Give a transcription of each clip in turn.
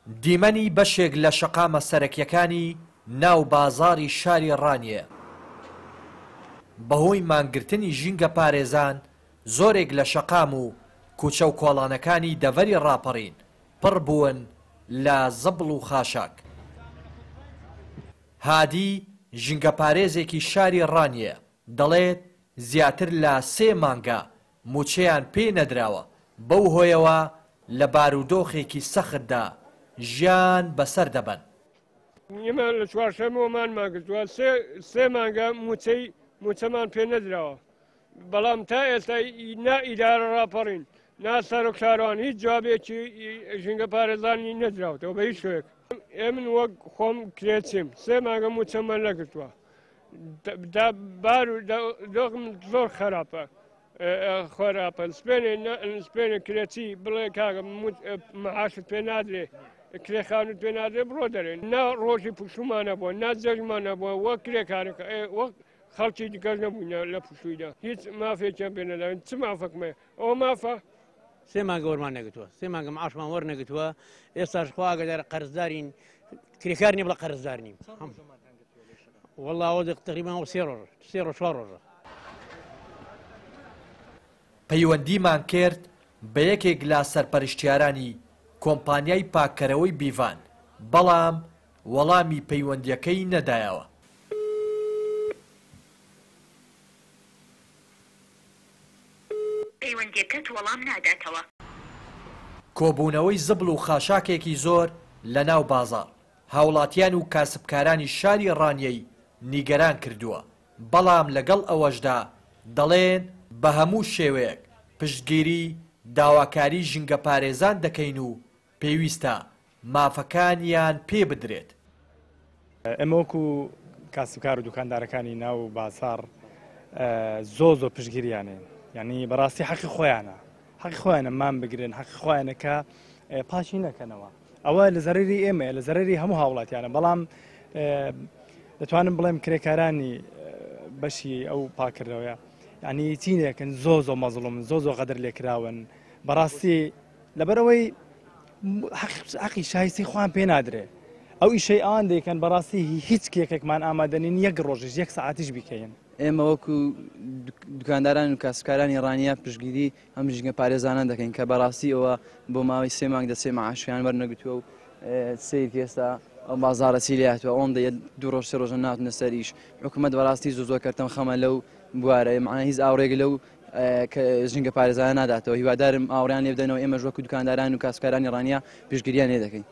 دیمەنی بەشێک لە شەقامە سەرەکیەکانی ناو بازاڕی شاری ڕانیەیە. بەهۆی مانگرتنی ژینگە پارێزان زۆرێک لە شەقام و کوچە و کۆڵانەکانی دەڤەری ڕاپەڕین پڕ بوون لە زبڵ و خاشاک. هادی، ژینگەپارێزێکی شاری ڕانیەیە، دەڵێت، زیاتر لە سێ مانگە مووچەیان پێ نەدراوە، بەو هۆیەوە لە بارودۆخێکی سەختدا ژیان بەسەر دەبەن. ئێمە لە چوارشەممەوە مانمان گرتووە، سێ مانگە مووچەی مووچەمان پێ نەدراوە، بەڵام تا ئێستا نا ئیدارە ڕاپەڕین نا سەرۆک شارەوان هیچ جوابێکی ژینگە پارێزانی نەدراوەتەوە بە هیچ شوێک. ئێمن وەک خۆم کرێچیم سێ مانگە مووچەمان نەگرتووە. بار و دۆخم زۆر خراپە خراپە سپێنێ سپێنێ کرێچی بڵێ کاکە معاشت پێ نادرێ کرێخانت پێ نادرێ بڕۆ دەرێ نا ڕۆژی پشومانە بووە نا جەژمانە بووە وەک کرێکارەکە وەک خەڵکی دیکەش نەبووینە لە پشوویدا هیچ مافێکیان پێ نەداوین چ مافەکمە ئەوە مافە سێ مانگە وەرمان نەگرتووە سێ مانگە معاشمان وەرنەگرتووە ئێستاش خوا ئاگادارە قەرزدارین کرێکار نیە بڵێ قەرزدار نیم والله ئەوە تقریبا ئەو سێ ڕۆژ سێ ڕۆژ چوار ڕۆژە. پەیوەندیمان کرد بە یەکێک لە سەرپەرشتیارانی کۆمپانیای پاککەرەوەی بیڤان، بەڵام وەڵامی پەیوەندییەکەی نەدایەوە. پەیوەندیەکەت وەڵام ناداتەوە. کۆبوونەوەی زبڵ و خاشاکێکی زۆر لە ناو بازاڕ، هاوڵاتیان و کاسبکارانی شاری ڕانیەی نیگەران کردووە، بەڵام لەگەڵ ئەوەشدا دەڵێن بە هەموو شێوەیەک پشتگیری داواکاری ژینگەپارێزان دەکەین و پێویستە مافەکانیان پێ بدرێت. ئێمە وەکو کاسبکار و دوکاندارەکانی ناو بازاڕ زۆر زۆر پشتگیریانین، یعنی بەڕاستی حەقی خۆیانە، حەقی خۆیانە مان بگرن، حەقی خۆیانە کە پاچی نەکەنەوە. ئەوە لە زەرەری ئێمەیە، لە زەرەری هەموو هاوڵاتیانە، بەڵام دەتوانم بڵێم کرێکارانی بەشی ئەو پاکردنەوەیە یعنی چینێکن زۆ زۆ مەزڵومن، زۆ زۆ غەدر لێکراون بەڕاستی، لەبەرئەوەی حەقی شایستەی خۆیان پێ نادرێ. ئەو ئیشەی ئەوان دەیکەن بەڕاستی هیچ کێکێکمان ئامادە نین یەک ڕۆژیش یەک سەعاتیش بیکەین. ئێمە وەکو دوکانداران و کاسبکارانی ڕانیە پشتگیری ئەم ژینگە پارێزانە دەکەین کە بەڕاستی ئەوە بۆ ماوەی سێ مانگ دەچێ معاشیان وەرنەگرتووە و سەیر کە ئێستا ئەو بازاڕە چی لێ هاتووە ئەوەندە یە دوو ڕۆژ سێ ڕۆژە ناتنە سەر ئیش حکوومەت بەڕاستی زۆر زۆر کەرتەم خەمە لەو بوارە مەعنا هیچ ئاوڕێک لەو کە ژینگە پارێزانە ناداتەوە هیوادارم ئاوڕیان لێ بدەنەوە ئێمەش وەکو دوکانداران و کاسبکارانی ڕانیە پشتگیریان لێ دەکەین.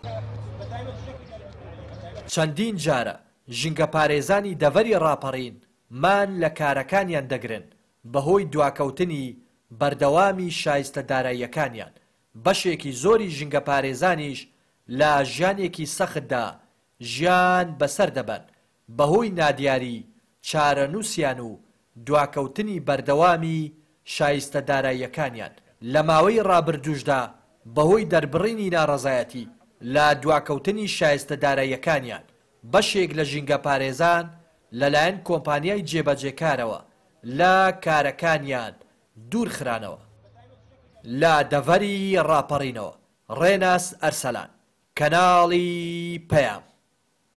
چەندین جارە ژینگەپارێزانی دەڤەری ڕاپەڕین مان لە کارەکانیان دەگرن بەهۆی دواکەوتنی بەردەوامی شایستە داراییەکانیان، بەشێکی زۆری ژینگەپارێزانیش لە ژیانێکی سەختدا ژیان بەسەر دەبەن بەهۆی نادیاری چارەنووسیان و دواکەوتنی بەردەوامی شایستە داراییەکانیان، لە ماوەی ڕابردووشدا بەهۆی دەربڕینی ناڕەزایەتی لە دواکەوتنی شایستە داراییەکانیان، بەشێک لە ژینگەپارێزان لەلایەن کۆمپانیای جێبەجێکارەوە لە کارەکانیان دوورخرانەوە. لە دەڤەری ڕاپەڕینەوە، ڕێناس ئەرسەلان، کەناڵی پەیام.